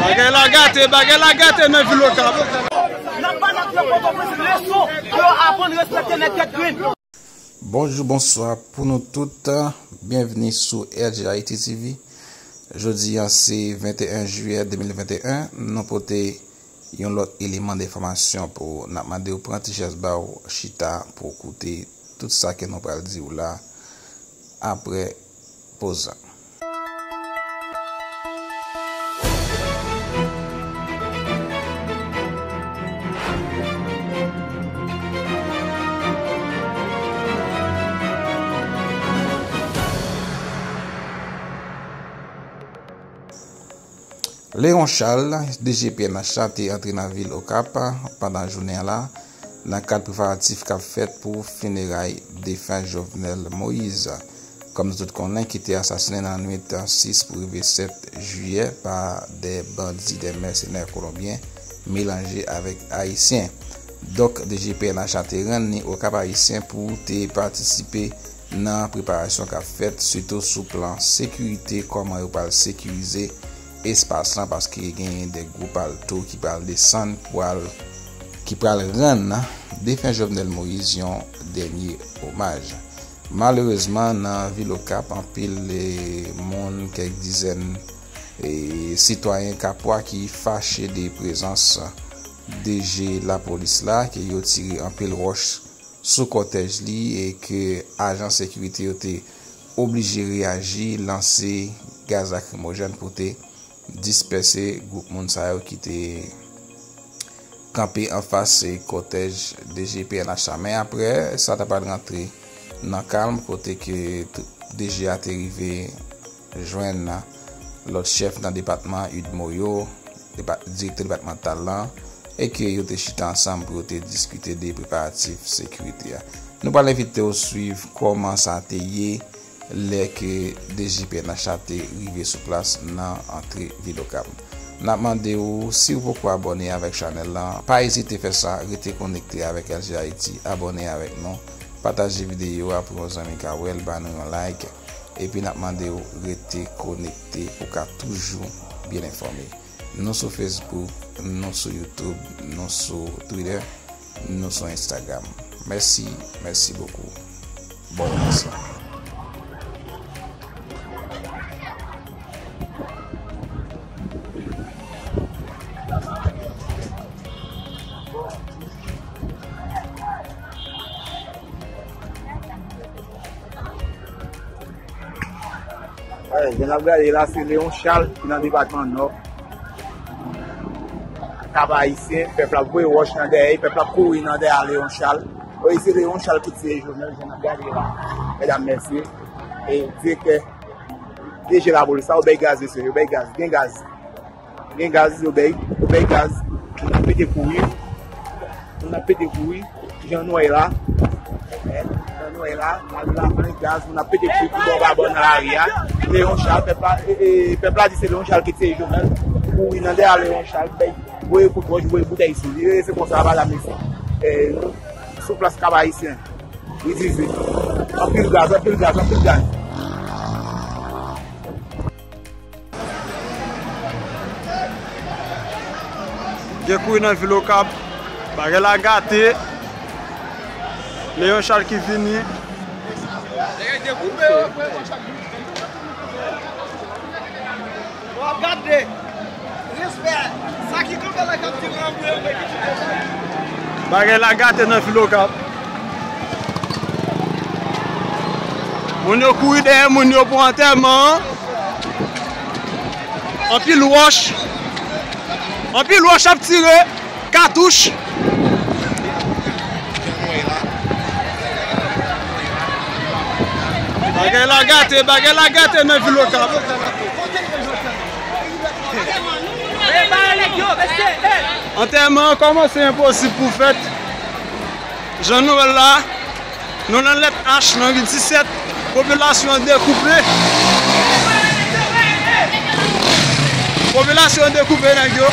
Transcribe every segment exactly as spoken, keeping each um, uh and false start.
Bagay la gate, bagay la gate nan vil Okap. N ap ba nèg nan Pòtoprens leson pou yo aprann respekte nèg tèt grenn. Bonjou, bonswa pou nou tout. Byenvni sou L G Haiti T V. Jodi a se venteyen jiyè de mil venteyen. Nou pote yon lòt eleman de enfòmasyon pou n ap mande w pran ti chèz ba w chita pou w koute tout sa ke nou pral di w la apre poz la. Léon Charles, D G P N H la, te antre nan vil Okap pandan jounen an la, nan kad preparatif k ap fèt pou fineray defen Jovenel Moïse, kòm nou tout konnen, ki te asasinen nan nwit sis pou rive sèt jiyè pa de bandi, de mèsenè kolonbyen melanje avèk ayisyen. Donk, D G P N H la te rann li Okap Ayisyen pou te patisipe nan preparasyon k ap fèt, sitou sou plan sekirite, kòman yo pral sekirize espas lan, paske genyen de gwoup alto ki pral desann, pral, ki pral rann defen Jovenel Moïse yon dènye omaj. Malerezman, nan vil Okap, anpil, eh, moun, kèk dizèn, eh, sitwayen Kapwa ki fache de prezans D G lapolis la, ke yo tire anpil wòch sou kòtèj li e ke ajan sekirite yo te oblije reyaji, lanse gaz lakrimojèn pou te dispèse gwoup moun sa yo ki te kanpe anfas kòtèj D G P N H la. Men apre, sa ta pral rantre nan kalm, kote ke t-, D G a te rive jwenn lòt chèf nan depatman UDMO yo, depa-, direktè depatmantal lan, e ke yo te chita ansanm pou yo te diskite de preparatif sekirite a. Nou pral envite w swiv kòman sa te ye lè ke D G P N H la te rive sou plas nan antre vil Okap. N ap mande w, si w poko abòne avèk chanèl lan, pa ezite fè sa, rete konekte avèk L G Haiti, abòne avèk nou, pataje videyo a pou yon zanmi ka wè l, ba nou yon like, epi n ap mande w rete konekte pou w ka toujou byen enfòme. Nou sou Facebook, nou sou YouTube, nou sou Twitter, nou sou Instagram. Mèsi, mèsi bokou. Bon, mèsi. Jan n ap gade la, se Léon Charles ki nan depatman Nò. Kap Ayisyen, pèp la ap voye wòch nan dèyè, pèp la ap kouri nan dèyè Léon Charles. Wi, se Léon Charles ki tiye Jovenel, jan n ap gade la. Medam, mesye, e direktè, D G lapolis la, yo bay gaz, mesye, yo bay gaz, gen gaz. Gen gaz, yo bay, yo bay gaz. Moun ap pete kouri. Moun ap pete kouri. Jan nou wè la. Eh, jan nou wè la. Lari la plen gaz. Moun ap pete kouri pou bò pa bò nan lari a. Léon Charles, pèp la, e, e, pèp la di se Léon Charles ki tiye Jovenel. Kouri nan dèyè Léon Charles, bay, voye kout wòch, voye boutèy sou li. E se konsa, pa la mesi. Eh, nou sou plas Kap Ayisyen. Li dizuit. Anpil gaz, anpil gaz, anpil gaz. Gen kouri nan vil Okap. Bagay la gate. Léon Charles ki vini. Bagay la gate nan vil Okap. Moun yo kouri dèyè moun yo pou antèman an. Anpil wòch. Anpil wòch ap tire. Katouch. Bagay la gate, bagay la gate nan vil Okap. Antèman an kòmanse enposib pou fèt. Jan nou wè l la, nou nan lèt H, nan ri disèt, popilasyon an dekoupe. Popilasyon an dekoupe nèg yo.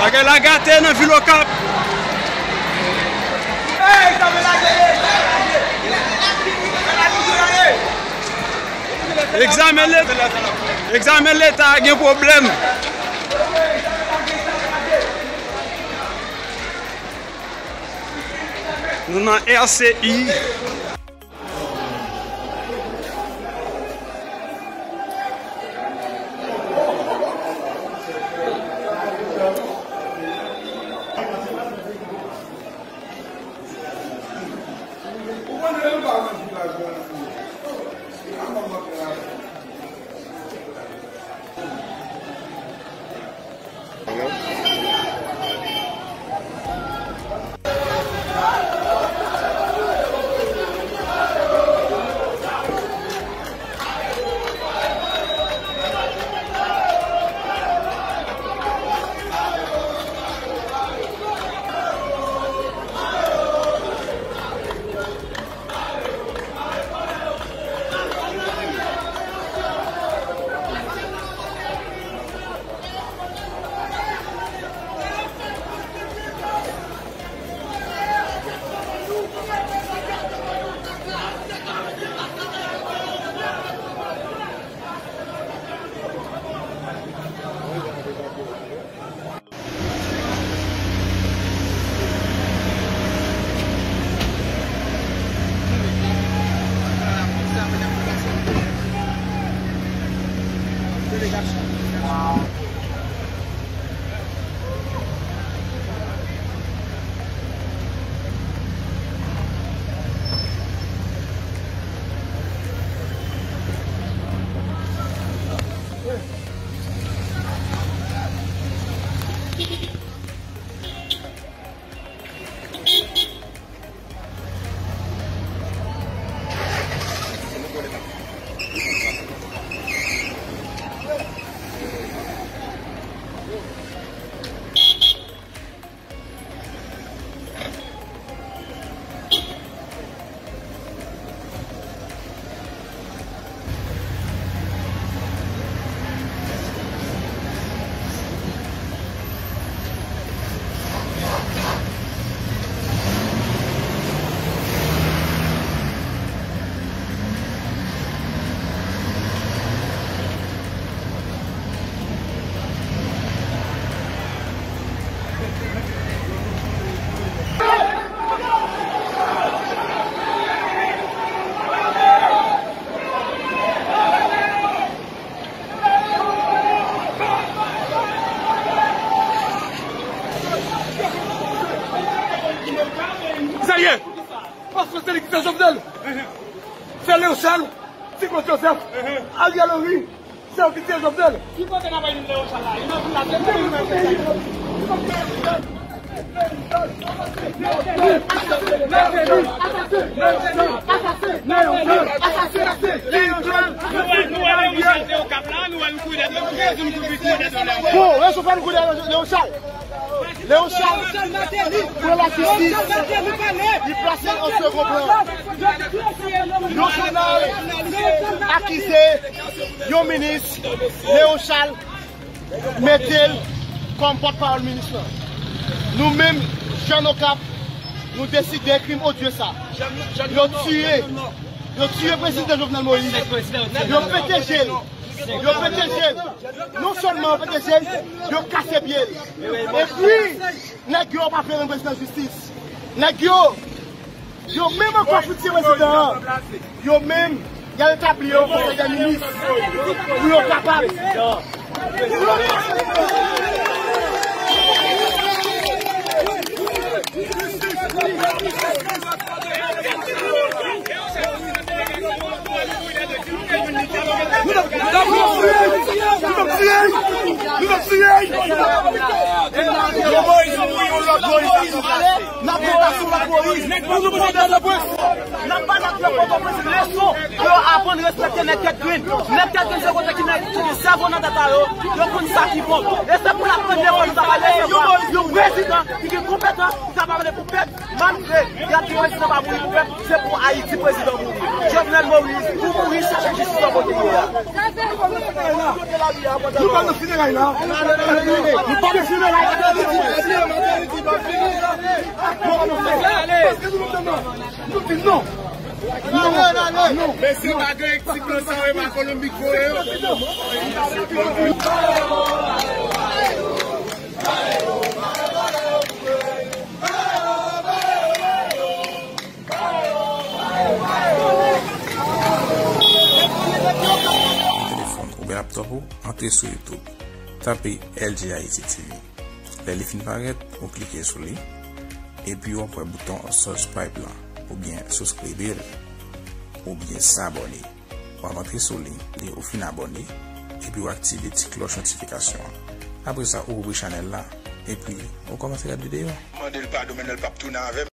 Bagay la gate nan vil Okap. Hey, sa Egzamen Leta, egzamen Leta a gen pwoblèm. Nou nan R C I. Sa ye! Paske se li ki fè Jovenel. Se Léochal, Ti Claude Joseph, Ariel Henry, se yo ki tiye Jovenel. Ki kote n ap al jwenn Léochal la? Li nan vil la, se li ki nan vil la. Bon, rezon pa nou kouri dèyè Léochal. Léochal pran lajistis, li plase l an segon plan. Yon jounal akize yon minis, Léochal mete l kòm pòtpawòl minis lan. Nou menm, Jèn Okap, nou deside krim odye sa. Yo tiye, yo tiye prezidan Jovenel Moïse. Yo pete je l. Yo pete je l. Non sèlman yo pete je l, yo kase pye l. Epi, nèg yo pa vle rann prezidan jistis. Nèg yo, yo menm ankò pou tiye prezidan an. Yo menm, y al etabli yon konsèy dè minis pou yo kapab. Nou t ap tiye! Nou t ap tiye! Nou t ap tiye! Yon Moïse mouri, yon lòt Moïse ap ranplase. N ap pran sou lòt Moïse. N ap pale ak pèp Pòtoprens leson pou yo aprann respekte nèg tèt grenn. Nèg tèt grenn se kote ki nèg ki gen sèvo nan tèt a yo. Yo konn sa ki bon. E se pou la premyè fwa nou ta pale yon prezidan ki gen konpetans, ki kapab pale pou pèp. Malgre y ap di prezidan pa mouri pou pèp, se pou Ayiti prezidan mouri. Jovenel Moïse, ou mouri, chache jistis nan kote w ye a. Nou pa nan fineray la. Nou pa nan fineray. Nou di non. Nou di non. Mesye, pa gen ti blan sa yo, e pa Kolonbi k voye yo. Telefòn oubyen laptòp ou, antre sou YouTube. Tape L G Haiti T V. Lè li fin parèt, ou klike sou li, epi w ap wè bouton subscribe lan, oubyen subscribe l, oubyen s'abonner. W ap antre sou li, lè ou fin abòne, epi w aktive ti klòch notifikasyon an. Apre sa, ou ouvri chanèl la, epi ou kòmanse gad videyo. Mande l padon, men l p ap tounen avè m.